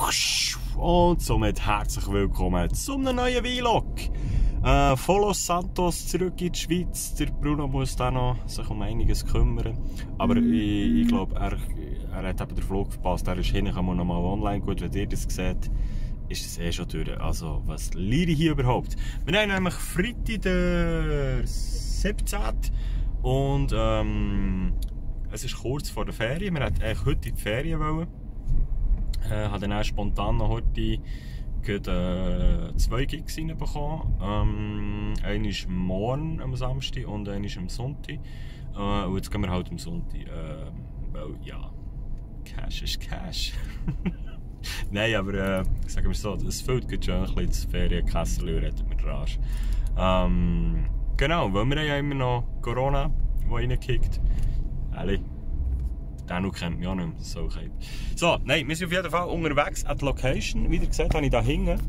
Und somit herzlich willkommen zu einem neuen Vlog. Von Los Santos zurück in die Schweiz. Der Bruno muss da noch sich um einiges kümmern. Aber ich glaube, er hat eben den Flug verpasst. Er ist hinten noch mal online. Gut, wenn ihr das seht, ist das eh schon durch. Also, was liebe ich hier überhaupt? Wir haben nämlich Freitag, der 17. Und es ist kurz vor der Ferien. Wir wollten eigentlich heute in die Ferien wollen. Habe dann auch spontan noch heute 2 Gigs reinbekommen. Einer ist morgen am Samstag und einer ist am Sonntag. Und jetzt gehen wir halt am Sonntag. Weil ja, Cash ist Cash. Nein, aber sagen wir so, es füllt schon ein bisschen das Ferienkessel und rettet mir den Arsch. Genau, weil wir ja immer noch Corona, die reinkickt. Ehrlich. Den kennt mich auch nicht mehr, so okay. So, nein, wir sind auf jeden Fall unterwegs an der Location. Wie ihr seht, habe ich hier hinten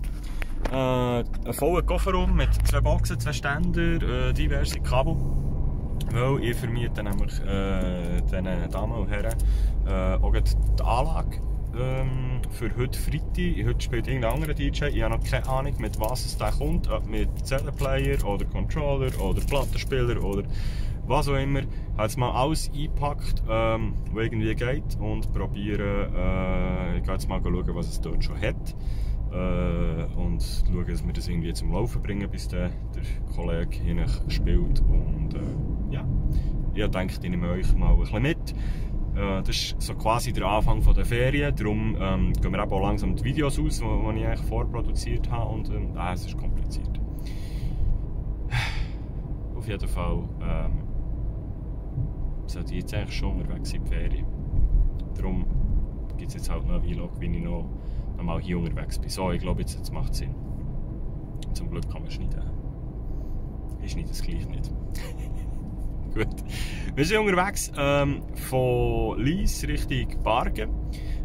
einen vollen Kofferraum mit 2 Boxen, 2 Ständer, diverse Kabel. Weil ich vermiete nämlich diesen Damen und Herren auch die Anlage für heute Freitag. Heute spielt irgendein anderer DJ. Ich habe noch keine Ahnung, mit was es da kommt. Ob mit CD-Player oder Controller oder Plattenspieler oder was auch immer. Ich habe jetzt mal alles eingepackt, was irgendwie geht und probiere, ich gehe jetzt mal schauen, was es dort schon hat. Und schauen, dass wir das irgendwie zum Laufen bringen, bis der Kollege hier spielt. Und ja, ich denke, ich nehme euch mal ein bisschen mit. Das ist so quasi der Anfang der Ferien, darum gehen wir auch langsam die Videos aus, die ich eigentlich vorproduziert habe. Und es ist kompliziert. Auf jeden Fall sollte ich jetzt eigentlich schon unterwegs in die Ferien. Darum gibt es jetzt halt noch einen Vlog, wie ich noch mal hier unterwegs bin. So, ich glaube, jetzt macht es Sinn. Zum Glück kann man schneiden. Ich schneide es gleich nicht. Gut. Wir sind unterwegs von Lyss Richtung Bargen.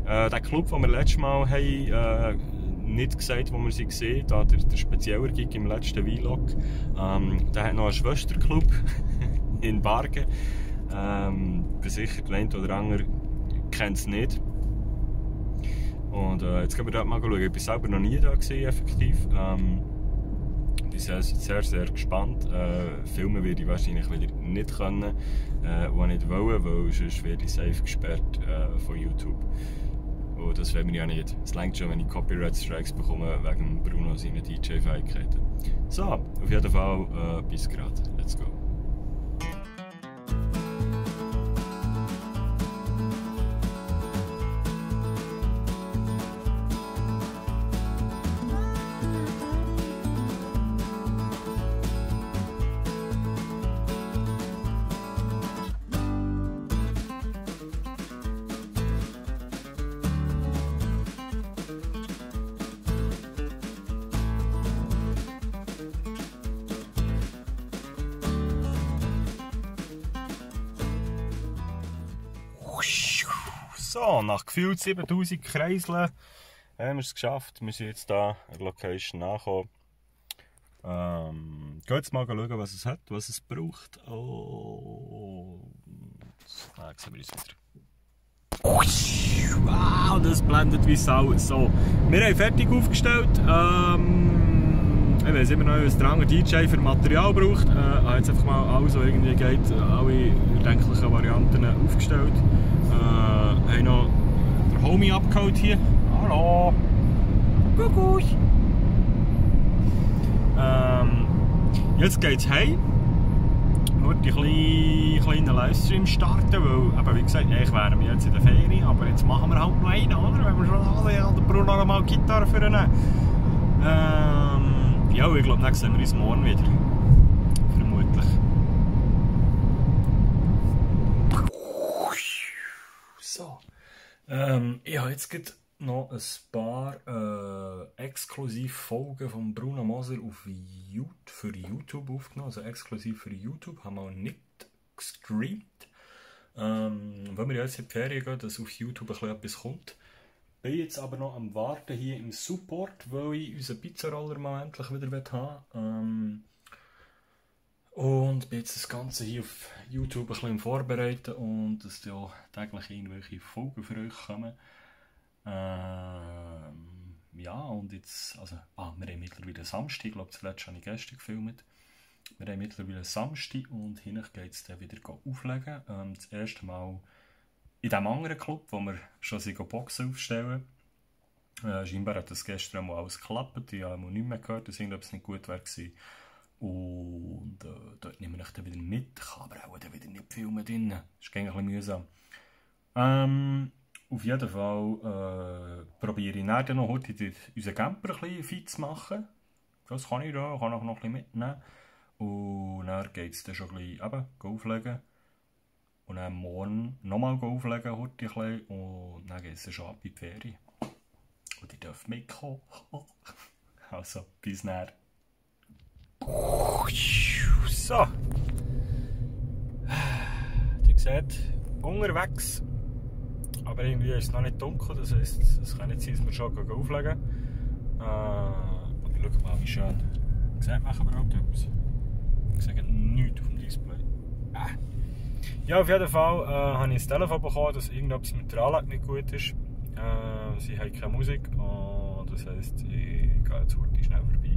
Der Club, den wir letztes Mal haben, nicht gesagt, wo wir sie gesehen haben, der spezielle Gig im letzten Vlog, der hat noch einen Schwesterclub in Bargen. Bin sicher, der eine oder andere kennt es nicht. Und jetzt können wir dort mal schauen. Ich war selber noch nie da gewesen, effektiv. Ich bin sehr gespannt. Filmen werde ich wahrscheinlich wieder nicht können, und nicht wollen, weil sonst werde ich safe gesperrt von YouTube. Und das wollen wir ja nicht. Es reicht schon, wenn ich Copyright Strikes bekomme wegen Bruno seiner DJ-Fähigkeiten. So, auf jeden Fall bis gerade. Let's go. So, nach gefühlt 7000 Kreiseln haben wir es geschafft. Wir sind jetzt hier an der Location angekommen. Gehen jetzt mal schauen, was es hat, was es braucht. Oh, jetzt sehen wir uns wieder. Wow, das blendet wie Sau. So, wir haben fertig aufgestellt. Ich weiß immer noch, was der andere DJ für Material braucht. Ich habe jetzt einfach mal alles, was irgendwie geht, alle erdenklichen Varianten aufgestellt. Haben noch den Homie abgeholt hier. Hallo! Kuckuck! Jetzt geht's heim. Heute einen kleinen Livestream starten, weil, eben, wie gesagt, ich wäre mir jetzt in der Ferien, aber jetzt machen wir halt noch einen, oder? Wenn wir schon alle an der Bruno noch mal Gitarre vornehmen. Ja, ich glaube, dann sehen wir uns morgen wieder. Vermutlich. So. Ich habe jetzt noch ein paar Exklusivfolgen von Bruno Moser für YouTube aufgenommen. Also exklusiv für YouTube, haben wir nicht gestreamt. Wenn wir jetzt in die Ferien gehen, dass auf YouTube etwas kommt. Bin jetzt aber noch am Warten hier im Support, weil ich unseren Pizzaroller mal endlich wieder haben. Und bin jetzt das Ganze hier auf YouTube ein bisschen vorbereiten und dass da täglich irgendwelche Folgen für euch kommen. ja, und jetzt, also, wir haben mittlerweile Samstag, ich glaube, zuletzt habe ich gestern gefilmt. Wir haben mittlerweile Samstag und hinten geht es dann wieder auflegen. Das erste Mal in diesem anderen Club, wo wir schon Boxen aufstellen. Scheinbar hat das gestern mal alles geklappt. Ich habe nicht mehr gehört, dass es nicht gut war. Und dort nehmen wir dann wieder mit. Ich kann aber auch wieder nicht filmen drin. Das ist ein bisschen mühsam. Auf jeden Fall probiere ich dann noch heute unseren Camper ein bisschen fit zu machen. Das kann ich da, kann auch noch ein bisschen mitnehmen. Und dann geht es dann schon ein bisschen auflegen. Und dann morgen nochmal auflegen heute ein bisschen. Und dann geht es dann schon ab in die Ferien. Und ich darf mitkommen. Also, bis dann. So. Ihr seht, unterwegs. Aber irgendwie ist es noch nicht dunkel, das heisst, es kann nicht sein, dass wir schon auflegen. Aber schau mal, wie schön. Sieht man überhaupt etwas? Ich sage nichts auf dem Display. Ja, auf jeden Fall habe ich ein Telefon bekommen, dass irgendetwas mit der Anlage nicht gut ist. Sie haben keine Musik und das heisst, ich gehe jetzt heute schnell vorbei.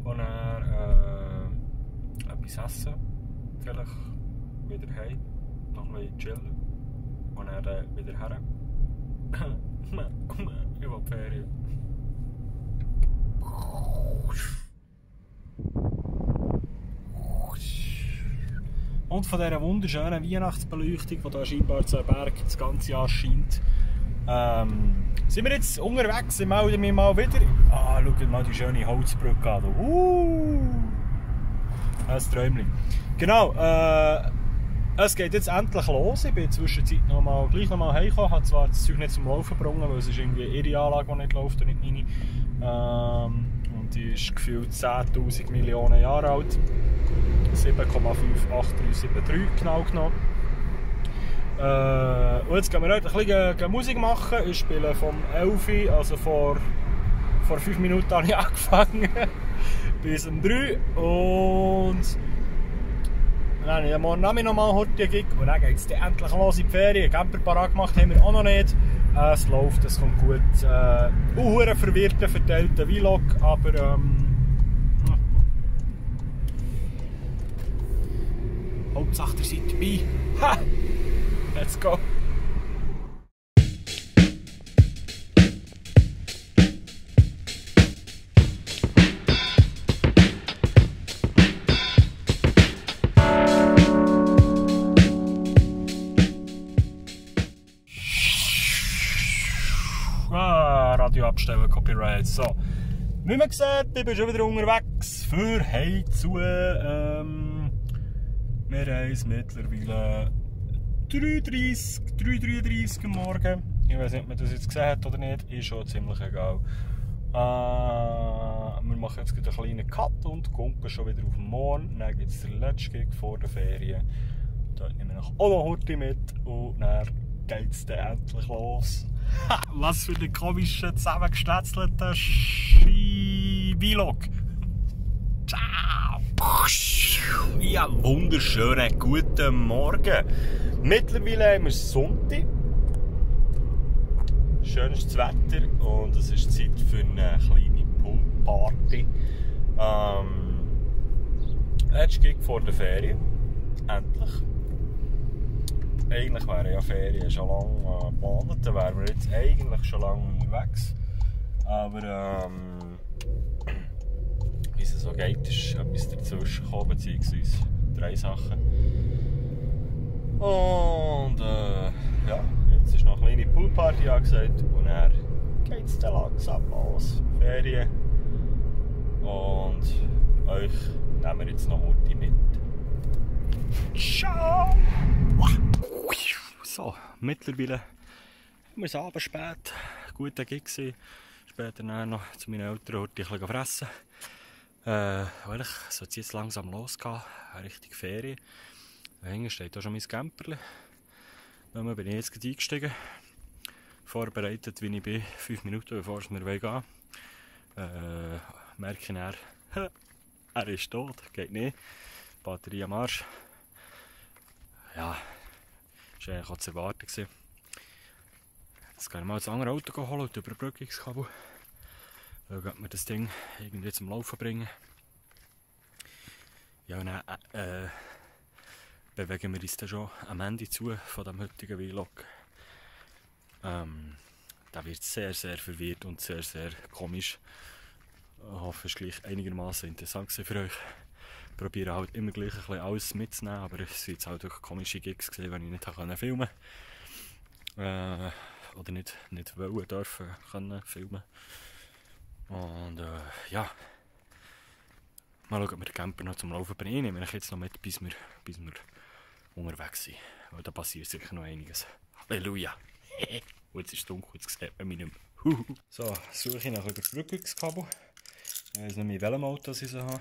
Und dann etwas essen, vielleicht wieder heim, noch ein bisschen chillen und dann wieder her. Ich will die Ferien. Und von dieser wunderschönen Weihnachtsbeleuchtung, die hier scheinbar zu Berg das ganze Jahr scheint, sind wir jetzt unterwegs. Ich melde mich mal wieder. Schaut mal die schöne Holzbrücke an. Ein Träumchen. Genau, es geht jetzt endlich los. Ich bin in der Zwischenzeit gleich nochmal heimgekommen. Ich habe zwar das Zeug nicht zum Laufen gebracht, weil es ist irgendwie ihre Anlage, die nicht läuft und nicht meine. Und die ist gefühlt 10.000 Millionen Jahre alt. 7,58373 genau genommen. Und jetzt gehen wir heute ein bisschen Musik machen. Ich spiele vom 11, also vor 5 Minuten habe ich angefangen, bis um 3. Und dann habe ich morgen Abend nochmal heute Gig und dann geht es endlich los in die Ferien. Camper parat gemacht haben wir auch noch nicht. Es läuft, es kommt gut. Ein verwirrter, verteilter Vlog, aber Hauptsache ihr seid dabei. Ha! Let's go! Radio abstellen, Copyright. So. Wie man sieht, ich bin schon wieder unterwegs für Heimzu. Wir haben es mittlerweile 3:33 am Morgen. Ich weiß nicht, ob man das jetzt gesehen hat oder nicht. Ist schon ziemlich egal. Wir machen jetzt einen kleinen Cut und gucken schon wieder auf den Morgen. Dann gibt es den letzten Gig vor der Ferien. Dort nehmen wir auch noch heute mit und dann geht es dann endlich los. Was für ein komischer, zusammengeschnetzelter Vlog. Ciao! Ja, wunderschönen guten Morgen. Mittlerweile haben wir Sonntag. Schönes Wetter und es ist Zeit für eine kleine Poolparty. Letzter Gig vor der Ferien. Endlich. Eigentlich wären ja Ferien schon lange geplant, dann wären wir jetzt eigentlich schon lange unterwegs. Aber wie es so geht, ist etwas dazwischen gekommen, beziehungsweise 3 Sachen. Und ja, jetzt ist noch eine kleine Poolparty angesagt und dann geht es dann langsam los. Ferien. Und euch nehmen wir jetzt noch heute mit. Ciao! So, mittlerweile haben wir es abends spät. Guter Gig gewesen. Später noch zu meinen Eltern heute ein bisschen fressen. Weil ich sollte jetzt langsam losgehen, Richtung Ferien. Dahinter steht auch schon mein Camperli. Dann bin ich jetzt gerade eingestiegen. Vorbereitet, wie ich bin, 5 Minuten bevor wir gehen. Merke ich dann, er ist tot, geht nicht. Batterie am Arsch. Ja, das war eigentlich auch zu erwarten. Jetzt kann ich mal das andere Auto holen und die Überbrückungskabel Schauen, ob wir das Ding irgendwie zum Laufen bringen. Ja, und dann bewegen wir uns dann schon am Ende zu von dem heutigen Vlog. Der wird sehr, sehr verwirrt und sehr, sehr komisch. Ich hoffe, es war gleich einigermaßen interessant für euch. Ich probiere halt immer gleich ein bisschen alles mitzunehmen, aber es waren halt wirklich komische Gigs gewesen, wenn ich nicht filmen konnte. Oder nicht wollen dürfen können filmen. Und ja. Mal schauen, ob wir den Camper noch zum Laufen bringen. Ich nehme ich jetzt noch mit, bis wir unterwegs sind. Weil da passiert sicher noch einiges. Halleluja! Und jetzt ist es dunkel, jetzt sieht man mich nicht mehr. So, suche ich nach Überbrückungskabel. Ich weiß nicht mehr, in welchem Auto ich sie habe.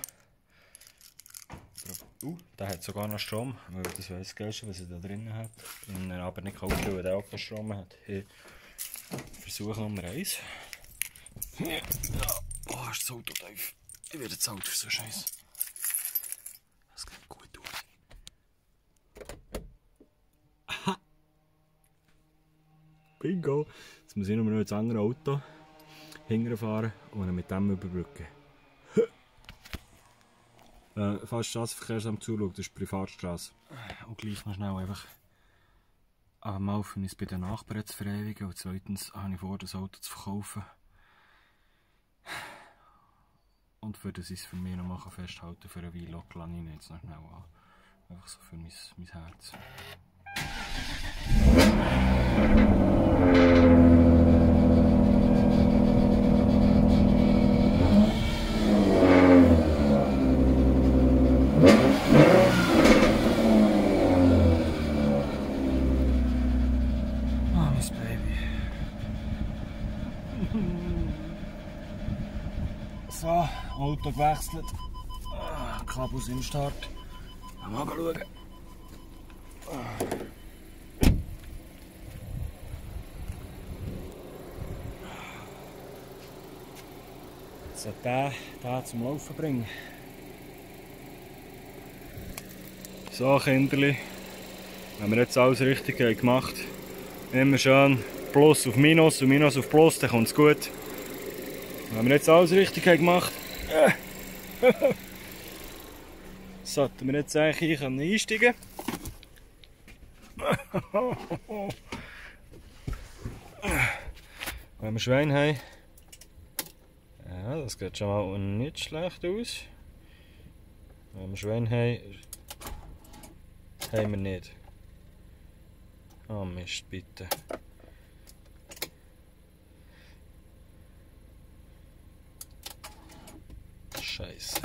Der hat sogar noch Strom, weil das wäre das Geilste, was er da drin hat. Und er aber nicht kauft, weil er auch keinen Strom hat. Hey. Versuch Nummer 1. Oh, ist das Auto tief. Ich werde zu alt für so Scheiß. Das geht gut aus. Aha! Bingo! Jetzt muss ich nur noch ins andere Auto hinterfahren und ihn mit dem überbrücken. Falls Straßenverkehrsamt zuschaut, das ist die Privatstraße. Und gleich noch schnell einfach einmal für uns bei den Nachbarn zu verewigen und zweitens habe ich vor, das Auto zu verkaufen. Und für das ich es für mich noch festhalten für einen Vlog, lasse ich ihn jetzt noch schnell an. Einfach so für mein Herz. Oh, mein Baby. So, Auto gewechselt. Kabel sind im Start. Mal schauen. So, den zum Laufen bringen. So, Kinderli. Wenn wir jetzt alles richtig gemacht haben, immer schön Plus auf Minus und Minus auf Plus, dann kommt es gut. Wenn wir jetzt alles richtig gemacht haben, sollten wir jetzt eigentlich hier einsteigen. Wenn wir Schwein haben, ja, das geht schon mal nicht schlecht aus. Wenn wir Schwein haben, haben wir nicht. Oh Mist, bitte. Scheiße.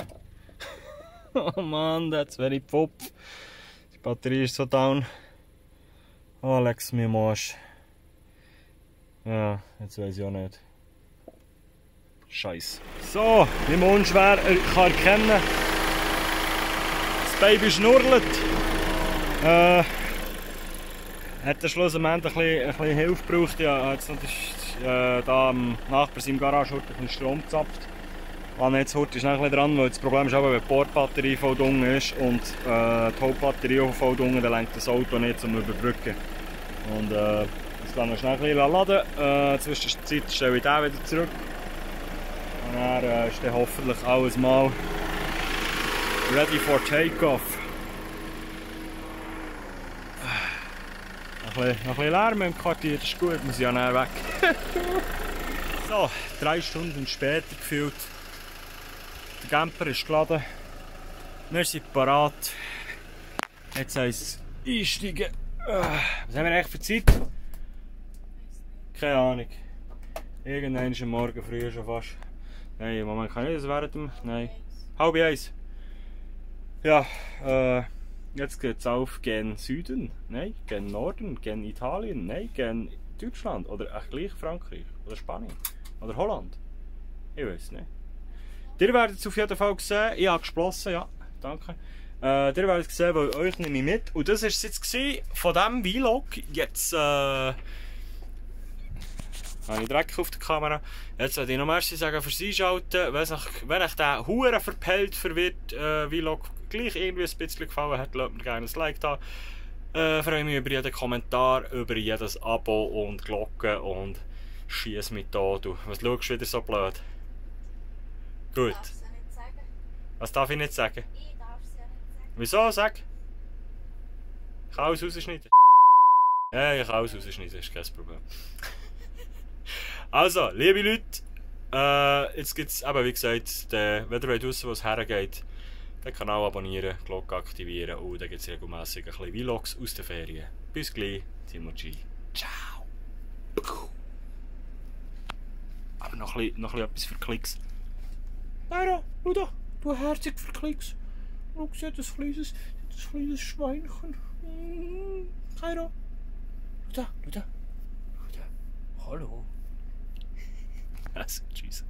Oh Mann, das wäre ich Pop. Die Batterie ist so down. Oh, leck's mir Marsch. Ja, jetzt weiß ich auch nicht. Scheiße. So, wie man unschwer kann erkennen, das Baby schnurrt. Hat er schlussendlich ein bisschen Hilfe gebraucht. Ja, jetzt noch da am Nachbar seinem Garage ein bisschen Strom gezapft. Jetzt heute ist noch ein bisschen dran, weil das Problem ist aber, wenn die Bordbatterie voll dunkel ist und die Hauptbatterie auch voll dunkel, dann lenkt das Auto nicht zum Überbrücken. Und jetzt lassen wir schnell ein bisschen laden. Zwischenzeit stelle ich den wieder zurück. Und dann ist dann hoffentlich alles mal ready for takeoff. Noch ein bisschen Lärm im Quartier, das ist gut, muss ich ja näher weg. So, 3 Stunden später gefühlt. Der Camper ist geladen. Wir sind parat. Jetzt heisst es einsteigen. Was haben wir eigentlich für Zeit? Keine Ahnung. Irgendwann ist am Morgen früh schon fast. Nein, im Moment kann ich das während dem. Nein. 12:30. Ja, jetzt geht es auf gen Süden. Nein, gen Norden, gen Italien. Nein, gen Deutschland. Oder gleich Frankreich. Oder Spanien. Oder Holland. Ich weiß nicht. Ihr werdet es auf jeden Fall sehen. Ich habe gesplossen, ja. Danke. Ihr werdet es sehen, weil euch nehme ich mit. Und das war es jetzt von diesem Vlog. Jetzt habe ich Dreck auf der Kamera. Jetzt werde ich noch merci sagen fürs Einschalten. Wenn euch der hure verpellt, verwirrt Vlog gleich irgendwie ein bisschen gefallen hat, lasst mir gerne ein Like da. Freue mich über jeden Kommentar, über jedes Abo und Glocke und schieß mit da. Du, was schaust du wieder so blöd? Gut. Darfst du ja nicht sagen. Was darf ich nicht sagen? Ich darf es ja nicht sagen. Wieso? Sag. Ich kann alles rausschneiden. Ja, ich kann alles rausschneiden, ist kein Problem. Also, liebe Leute, jetzt gibt es eben, wie gesagt, wenn ihr wissen, wo es hergeht, den Kanal abonnieren, Glocke aktivieren und dann gibt es regelmässig ein bisschen Vlogs aus den Ferien. Bis gleich, Timo G. Ciao. Aber noch ein bisschen etwas für Klicks. Nein, schau da, du herzig für Klicks. Schau, sie hat ein kleines Schweinchen. Kairo. Schau da. Hallo. Also, tschüss.